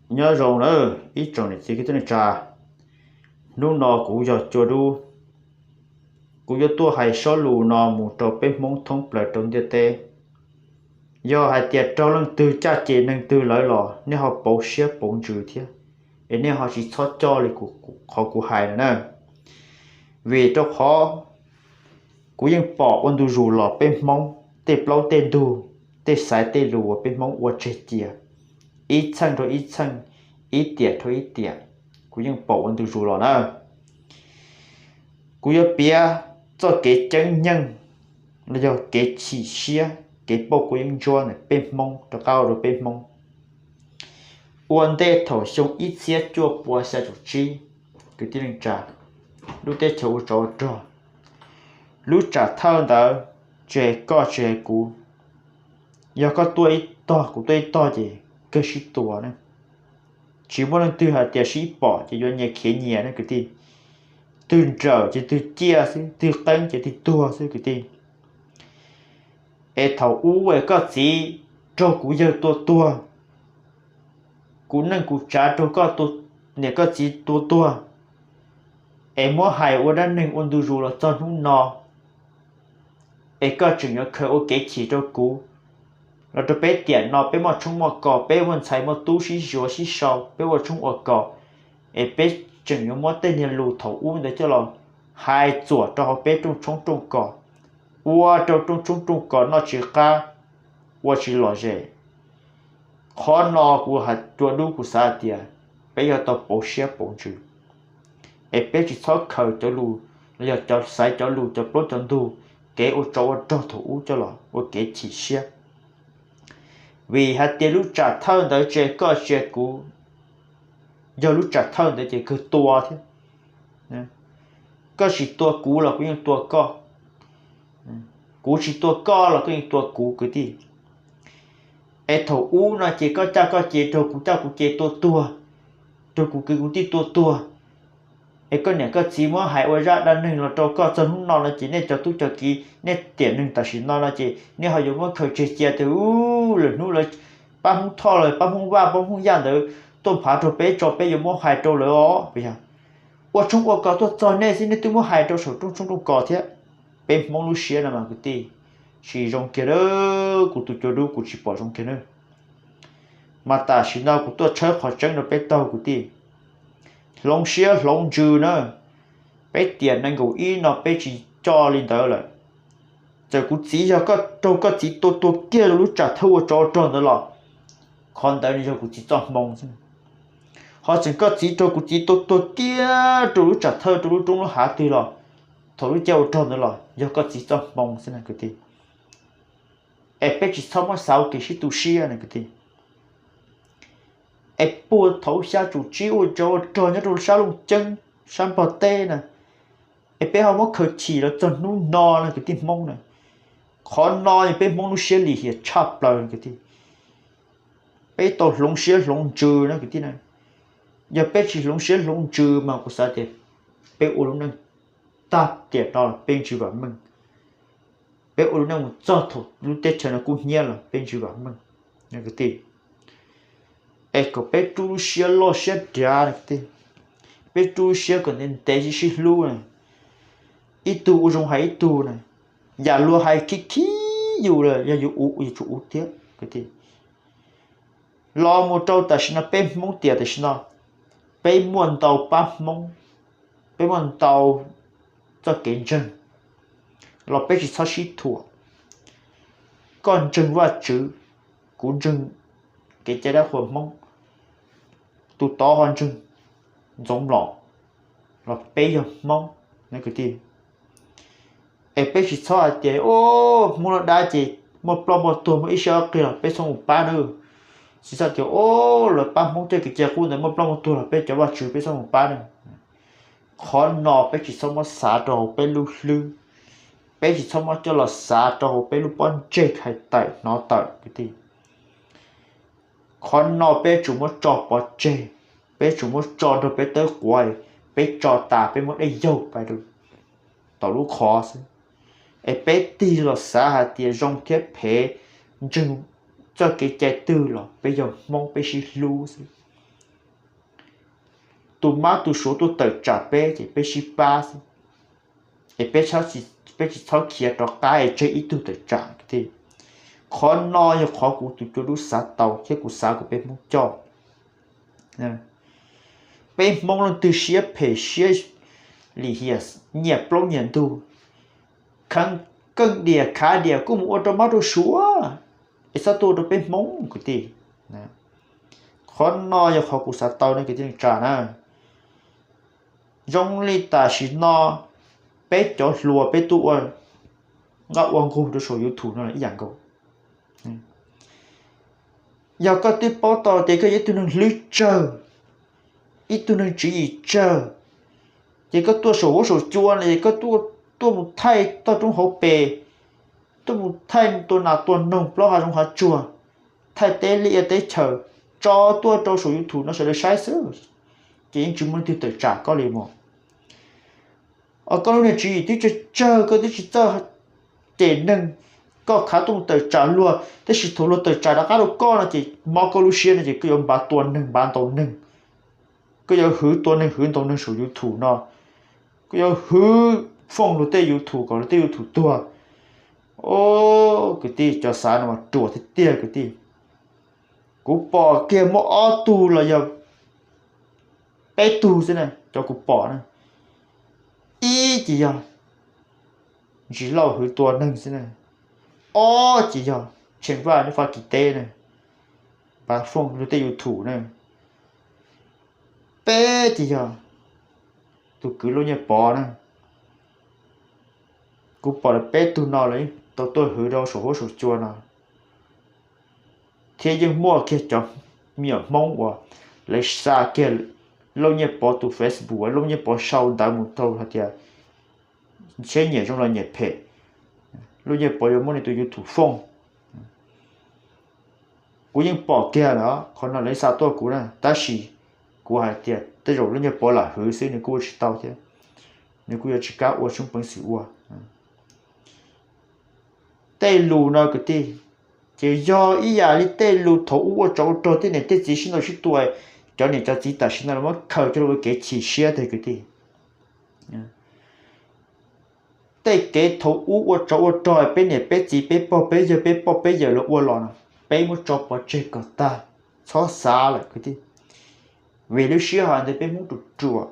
Nyob zoo na ib tsoom niam txiv kwv tij neej tsa, hnub no kuv yog Cua Dub, kuv yuav tuaj hais sob lus no mus rau peb Hmoob thoob plaws rau ntiaj teb. Yog hais tias raug leej twg caj ces neeg twg lawm los nej ho pauv siab pauv ntsws thiab, es nej ho tsis txhob coj li qhov kuv hais no na. Vim rau qhov kuv yeej pom ua ntu zus los peb Hmoob tej plaub tej ntug, tej xaiv tej lus uas peb Hmoob ua tseg cia, ib txheej rau ib txheej, ib tiam rau ib tiam, kuv yeej pom ua ntu zus los na. Kuv yuav piav txoj kev ceeb nyeej los yog kev chim siab, kev pauj kua yeeb ntsuab ntawm peb Hmoob rov qab ua rau peb Hmoob. Ua ntej thaum xyoo ib txhiab cuaj pua xya caum tsib, kwv tij neej tsa, lub teb chaws ua tsov ua rog, lub tsam thawj ntawd tsis hais koj tsis hais kuv, yog koj tuaj ib tog kuv tuaj ib tog ces kawg sib tua na. Tsis muaj leej twg hais tias sib pom ces yuav nyias khiav nyias ne kwv tij. Twg nrawm ces twg ciaj xwb, twg qeeb ces twg tuag xwb kwv tij. Es thaum ub es koj txiv raug kuv yawg tua tuag, kuv neej kuv tsav raug koj niam koj txiv tua tuag, es muab hais ua dab neeg ua ntu zus los txog hnub no, es koj tseem yuav khaws ua kev chim rau kuv, los rau peb tiam no peb muaj tshoob muaj kos, peb muaj ntxhais muaj tub sib zuav sib sau, peb ua tshoob ua kos, es peb tseem yuav muab tej niag lus thaum ub ntawd coj los hais txuam rau hauv peb rooj tshoob rooj kos, ua rau rooj tshoob rooj kos noj tsis qab, ua tsis lom zem. Qhov no kuv hais Cua Dub kuv xav hais tias peb yuav tau pauv siab pauv ntsws, es peb tsis txhob khaws cov lus los yog cov xaiv cov lus cov plaub cov ntug, kev ua tsov ua rog thaum ub coj los ua kev chim siab. Vim hais tias lub tsam thawj ntawd tsis hais koj tsis hais kuv, yog lub tsam thawj ntawd ces kawg tua thiab. Koj tsis tua kuv los kuv yeej tua koj, kuv tsis tua koj los koj yeej tua kuv kwv tij. Es thaum ub no ces koj caj koj ces raug kuv caj kuv ces tua tuag, raug kuv kwv kuv tij tua tuag. Es koj niam koj txiv muab hais ua zaj dab neeg los rau koj txog hnub no no ces nej cov tub cov kiv nej tiam neeg tam sim no no ces nej ho yuav muab khaws tseg cia tias u, lwm hnub lawv pab Hmoob Thoj los pab Hmoob Vaj pab Hmoob Yaj ntawd tuaj nphav rau peb tso peb yuav muab hais rau lawv os. Ua tshoob ua kos tuaj txog nej xwb nej twb muab hais rau saum rooj tshoob rooj kos thiab. Peb Hmoob lub siab no mas kwv tij, tsis zoo kiag a, kuv tus Cua Dub kuv tsis pom zoo kiag na. Mas tam sim no kuv tuaj tshawb qhov tseeb rau peb taug kwv tij. Hloov siab hloov ntsws na, peb tiam nees nkaum ib no peb tsis coj li ntawd lawm. Txawm kuv txiv yog koj raug koj txiv tua tuag kiag rau lub tsam thawj ua tsov rog ntawd los, qhov ntawd nws yog kuv txiv txoj hmoo xwb. Ho tseem koj txiv raug kuv txiv tua tuag kiag rau lub tsam thawj rau lub roob lub hav twg los, thaum lub caij ua rog ntawd los yog koj txiv txoj hmoo xwb na kwv tij. Es peb tsis txhob muab xav ua kev sib tu siab na kwv tij. Es puag thaum xya caum tsib ua tsov ua rog nyob rau sab Looj Ceeb sab Nplog teb na, es peb ho muab khaws chim los txog hnub no na kwv tij Hmoob na. Qhov no yog peb Hmoob lub siab lim hiam tshaj plaws kwv tij. Peb tau hloov siab hloov ntsws na kwv tij na. Yog peb tsis hloov siab hloov ntsws mas kuv xav tias peb ua lub neej tag tiam no los peb ntsws vam meej. Peb ua lub neej mus txog thaum lub teb chaws no kub hnyiab los peb ntsws vam meej kwv tij. Es kom peb rub lub siab loj siab dav na kwv tij. Peb rub lub siab kom ntev ntev sib sib hlub na. Ib tug ua zoo hais ib tug na. Yam luag hais khib khib yus los yog yus ua yus tsum ua thiab kwv tij. Los mus rau tam sim no peb Hmoob tiam tam sim no, peb muaj ntau pab Hmoob, peb muaj ntau txoj kev ntseeg, los peb tsis txhob sib thuam. Koj ntseeg Vajtswv, kuv ntseeg kev cai dab qhuas Hmoob, tus tod ho ntseeg Ntxoov Mlom, los peb yog Hmoob na kwv tij. Es peb tsis txhob hais tias o, Hmoob loj dab ces muaj ploj muaj tuag muaj ib siab ob qig los peb txhob mus pab na. Tsis txhob tias o, lawv pab Hmoob coj kev cai qub ntawd muaj ploj muaj tuag los peb cov Vajtswv peb txhob mus pab na. Qhov no peb tsis txhob muab xav rau hauv peb lub hlwb, peb tsis txhob muab coj los xav rau hauv peb lub pob ntseg hais tawm hnov tawm kwv tij. Qhov no peb tsum muab tso pov tseg, peb tsum muab tso nrog peb tawb quav, peb tso tas peb muab dej yaug pais rau tom lub qhov xwb. Es peb tig los xav hais tias zoo thiab phem, ntseeg txoj kev cai twg los peb yog Hmoob peb sib hlub xwb. tus mab tus suav tuaj tawm tsam peb ces peb sib pab xwb, es peb tsis txhob khiav rov qab es tseg ib tug tawm tsam kwv tij. Qhov no yog qhov kuv tus cua dub xav tau thiab kuv xav kom peb Hmoob coj. Peb Hmoob leej twg siab phem siab lim hiam, nyiam plaub nyiam ntug, kheev keej diam khav diam kuj mus ua rau mab rau suav, es txhob tuaj ua rau peb Hmoob kwv tij. Qhov no yog qhov kuv xav tau ne kwv tij neej tsa na. Zoo li tam sim no peb cov hluas peb tuaj ua nqaj ua nqug rau saum YouTube no ib yam nkaus. Yog koj twb paub tau tias koj yog ib tug neeg hlwb tsawg, ib tug neeg tswv yim tsawg, ces koj tuaj saum huab saum cua no es koj tuaj mus thaij toj roob hauv pes, tuaj mus thaij tua nas tua noog plaub hav zoov hav tsuag, thaij teb liaj teb chaws, tso tuaj rau saum YouTube no sawv daws saib xwb, ces yeej tsis muaj leej twg tawm tsam koj li mog. Os, koj lub niag tswv yim twb tsawg tsawg koj twb tsis txawj cem neeg, koj khav tuaj mus tawm tsam luag, tab sis thaum luag tawm tsam rov qab rau koj no ces mob koj lub siab no ces koj yuav npav tua neeg npav ntaus neeg, koj yuav hwv tua neeg hwv ntaus neeg saum YouTube no, koj yuav hwv fooj luag tej YouTube kom luag tej YouTube tuag. Os kwv tij, cov xav no mas ruam tiag tiag kwv tij. Kuv pom kiag muaj ob tug los yog peb tug xwb na, cov kuv pom na. Ib ces yog Ntsis Lauj hwv tua neeg xwb na. Ob ces yog Tsheej Vaj nyob Fab Kis teb na, npav fooj luag tej YouTube na. Peb ces yog tus kwv Lauj Nyiaj Pov na. Kuv pom lawv peb tug no lawv yeej tau tuaj hwv rau saum huab saum cua no, thiab yeej muaj kiag cov me nyuam Hmoob uas lawv xa kiag Lauj Nyiaj Pov tus Facebook, Lauj Nyiaj Pov sau ntawv mus rau hais tias seb nyiam zoo los nyiam phem, Lauj Nyiaj Pov yuav muab nws tus YouTube fooj. Kuv yeej pom kiag na, qhov no lawv xa tuaj kuv na, tab sis kuv hais tias tej zaum Lauj Nyiaj Pov lam hwv xwb nws kuj ua tsis tau thiab, nws kuj yuav tsis kam ua tshoob peev xwm ua. Tej lus no kwv tij, ces yog ib yam li tej lus thaum ub ua tsov ua rog tej niam tej txiv sib ntaus sib tua, cov niam cov txiv tam sim no lawv muab khaws coj los ua kev chim siab tiag kwv tij. Tej kev thaum ub ua tsov ua rog peb niam peb txiv peb pog peb yawg peb pog peb yawm lawv ua los no, peb muab tso pov tseg kom tag, txhob xav lawm kwv tij. Vim lub sij hawm ntawd peb Hmoob ruam ruam,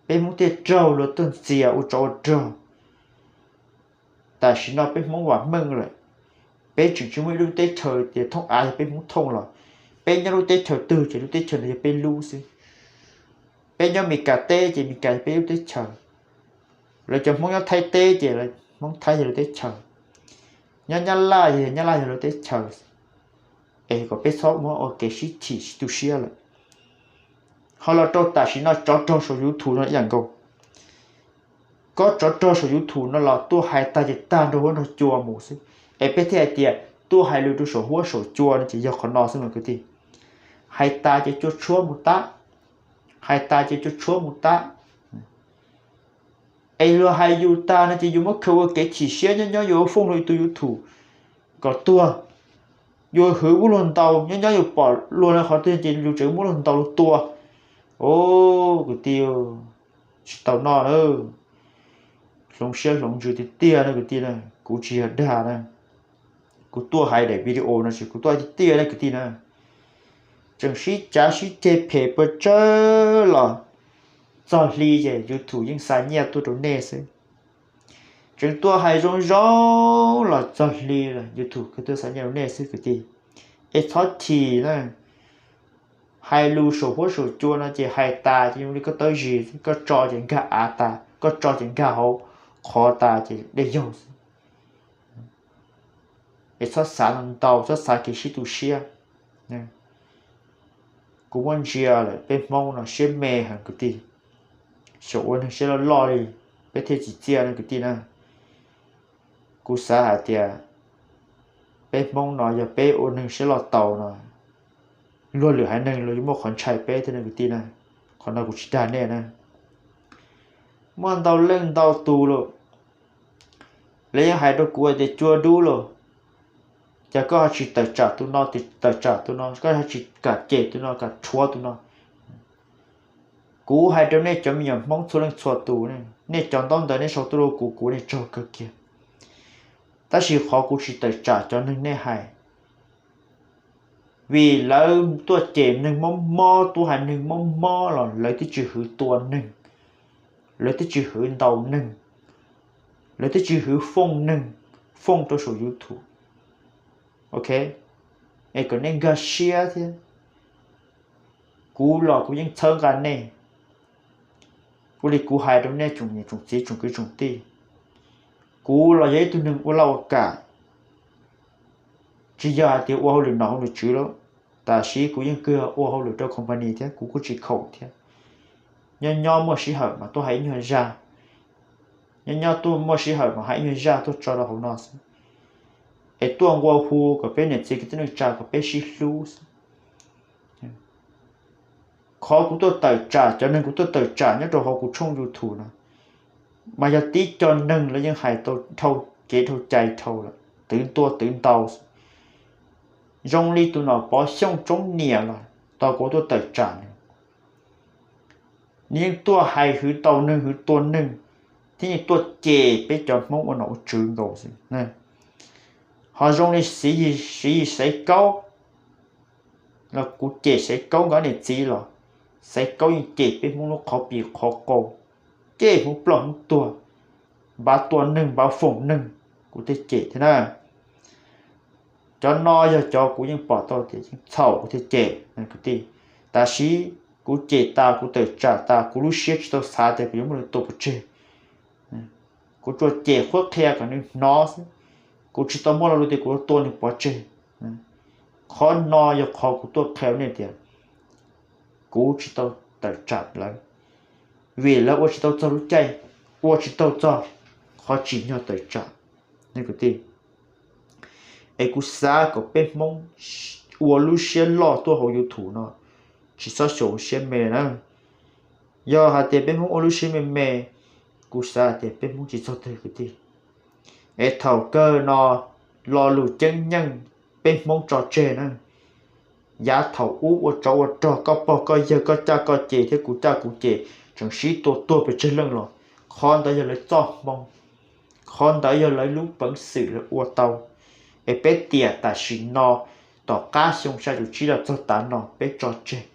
peb Hmoob thiaj raug luag tuaj ntxias ua tsov ua rog. Tam sim no peb Hmoob vam meej lawm, peb tseem tsis muaj ib lub teb chaws tias thooj av yog peb Hmoob thooj los, peb nyob lub teb chaws twg ces lub teb chaws ntawd yog peb lub xwb. Peb nyob Mes Kas teb ces Mes Kas yog peb lub teb chaws, lawv cov Hmoob nyob Thaib teb ces Hmoob Thaib yog lawv teb chaws, nyob Nyab Laj ces Nyab Laj yog lawv teb chaws. Es kom peb txhob muab ua kev sib chim sib tu siab lawm. Ho los rau tam sim no tsov rog saum YouTube no ib yam nkaus. Koj tsov rog saum YouTube no los tuaj hais tag ces tag nrho huab nrog cua mus xwb. Es peb thiaj hais tias tuaj hais lus rau saum huab saum cua no ces yog qhov no xwb mas kwv tij. Hais tas ces cua tshuab mus tab, hais tas ces cua tshuab mus tab. Es luag hais yus tag no ces yus muab khaws ua kev chim siab nyob nyob yus ua fooj luag tus YouTube kom tuag, yus hwv muab luag ntaus nyob nyob yus pom luag no qhov twg ces yus tseem muab luag ntaus luag tua. Os kwv tij, tsis tau noj na, hloov siab hloov ntsws tiag tiag na kwv tij na, kuv tsis yog dag na. Kuv tuaj hais daim video no ces kuv tuaj hais tiag tiag na kwv tij na. Tseem sib cav sib ceg phem puas tsawg los txog hli ces YouTube yeej xa nyiaj tuaj rau nej xwb. Tseem tuaj hais zoo zoo los txog hli los YouTube kuj tuaj xa nyiaj rau nej xwb kwv tij. Es txhob chim na. Hais lus saum huab saum cua no ces hais tas ces zoo li koj tawb zis, koj tso ces nkag av tas, koj tso ces nkag hauv qhov tas ces dej yaug xwb. Es txhob xav ntau, txhob xav kev sib tu siab. Kuv muab ntsia lawm peb Hmoob no siab me heev kwv tij. Xyaum ua neeg siab loj loj li, peb thiaj tsim txiaj no kwv tij na. Kuv xav hais tias peb Hmoob no yog peb ua neeg siab loj tau no, luag lwm haiv neeg los yuav muaj qhov ntshai peb thiab ne kwv tij na. Qhov no kuv tsis dag nej na. Muaj ntau leej ntau tus lawm, lawv yeej hais rau kuv hais tias cua dub lawm, cas koj ho tsis tawm tsam tus no, tawm tsam tus no, koj ho tsis kam cem tus no, kam rhuav tus no. Kuv hais rau nej cov me nyuam Hmoob txhua leej txhua tus, nej cov ntaub ntawv nej sau tuaj rau kuv, kuv ua nej tsaug kawg kiag. Tab sis qhov kuv tsis tawm tsam cov neeg nej hais, vim lawv tuaj cem neeg mob mob, tuaj hais neeg mob mob los lawv twb tsis hwv tua neeg, lawv twb tsis hwv ntaus neeg, lawv twb tsis hwv fooj neeg, fooj rau saum YouTube. Ok, es kom nej nkag siab thiab. Kuv los kuv yeej txhawb nqa nej. Ua li kuv hais rau nej tsoom niam tsoom txiv tsoom kwv tsoom tij, kuv los yog ib tug neeg ua laj ua kam, tsis yog hais tias ua hauj lwm nom hauj lwm tswv lawm, tab sis kuv yeej kawg ua hauj lwm rau company thiab kuv kuj tsis khoom thiab. Nyob nyob muaj sij hawm mas tuaj hais ib nyuag zaj, nyob nyob tuaj muaj sij hawm mas hais ib nyuag zaj tuaj tso rau hauv no xwb, es tuaj nqua hu kom peb niam txiv kwv tij neej tsa kom peb sib hlub xwb. Qhov kuv tuaj tawm tsam, cov neeg kuv tuaj tawm tsam nyob rau hauv kuv tshooj YouTube no, mas yog tib co neeg lawv yeej hais tau dhau kev dhau cai dhau lawm, twv ntua twv ntau, zoo li tus nom Pov Xyooj Tsoob Niam los tau kuv tuaj tawm tsam nws. Nws yeej tuaj hais hwv ntaus neeg hwv tua neeg, thiab yeej tuaj cem peb cov Hmoob ua nom ua tswv nkaus xwb. Ho zoo li Siv Yis Xaiv Kaub los kuv cem Xaiv Kaub nkawd niam txiv los Xaiv Kaub yeej cem peb Hmoob lub qhov pim qhov qau, cem Hmoob ploj Hmoob tuag, npav tua neeg npav foom neeg, kuv thiaj cem thiab na. Cov no yog cov kuv yeej pom tau tias yeej txhaum kuv thiaj cem kwv tij. Tab sis kuv cem tas kuv tawm tsam tas kuv lub siab tsis tau xav tias kuv yuav muab lawv tua pov tseg. Kuv tsuas cem qhuab qhia kom nws hnov xwb, kuv tsis tau muaj lo lus tias kuv yuav tua nws pov tseg. Qhov no yog qhov kuv tuaj qhia nej tias kuv tsis tau tawm tsam lawv, vim lawv ua tsis tau txog lub caij, ua tsis tau txog qhov tsim nyog tawm tsam. Kwv tij, es kuv xav kom peb Hmoob ua lub siab loj tuaj hauv YouTube no, tsis txhob xyaum siab me na. Yog hais tias peb Hmoob ua lub siab me me, kuv xav hais tias peb Hmoob tsis txog twg kwv tij. Es thaum kawg no lo lus ceeb nyeej peb Hmoob tso tseg na. Yav thaum ub ua tsov ua rog, koj pog koj yawg koj caj koj ces thiab kuv caj kuv ces tseem sib tua tuag pes tsawg leej los, qhov ntawd yog lawv txoj hmoo, qhov ntawd yog lawv lub peev xwm lawv ua tau. Es peb tiam tam sim no tom qab xyoo xya caum tsib los txog tav no peb tso tseg.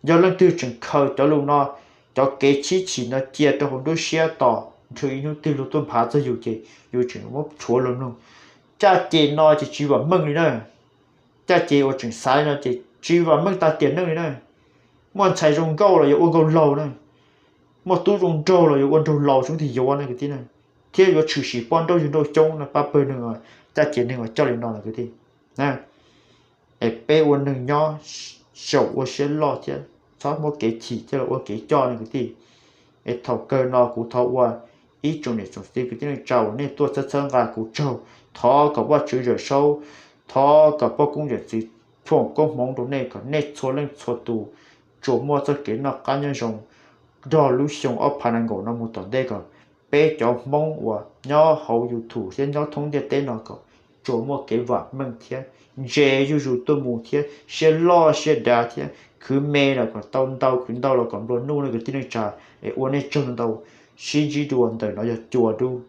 Yog leej twg tseem khaws cov lus no, cov kev chib chim no cia rau hauv nruab siab tos nrhw ib hnub twg luag tuaj nphav txog yus ces yus tseem muab rhuav los mloog. Caj ces no ces tsis vam meej li na. Caj ces uas tseem xav li no ces tsis vam meej tag tiam neej li na. Muaj ntxhais zoo nkauj los yuav ua nkauj laug na, muaj tub zoo nraug los yuav ua nraug laus xyoob tig yuav na kwv tij na, thiab yuav tshwm sim poj nrauj yug nrauj xyoob no pab pawg neeg. Caj ces neeg uas coj li no na kwv tij. Es peb ua neeg nyob, xyaum ua siab loj thiab txhob muab kev chim coj los ua kev coj ne kwv tij. Es thaum kawg no kuv thov ua ib tsoom niam tsoom txiv kwv tij neej tsa uas nej tuaj txhawb txhawb nqa kuv tsaug. Thov kom Vajtswv Yawm Saub, thov kom poj koob yawm txwv foom koob hmoov rau nej kom nej txhua leej txhua tus tsuas muaj txoj kev noj qab nyob zoo nrog lub xyoo ob phav nees nkaum no mus tom ntej, kom peb cov Hmoob uas nyob hauv YouTube thiab nyob thoob ntiaj teb no kom tsuas muaj kev vam meej thiab ntse zuj zus tuaj mus thiab siab loj siab dav thiab khwv me los kom tau ntau, khwv ntau los kom nplua nuj ne kwv tij neej tsa. Es ua nej tsaug ntau, sib ntsib dua ntawm no yog cua dub.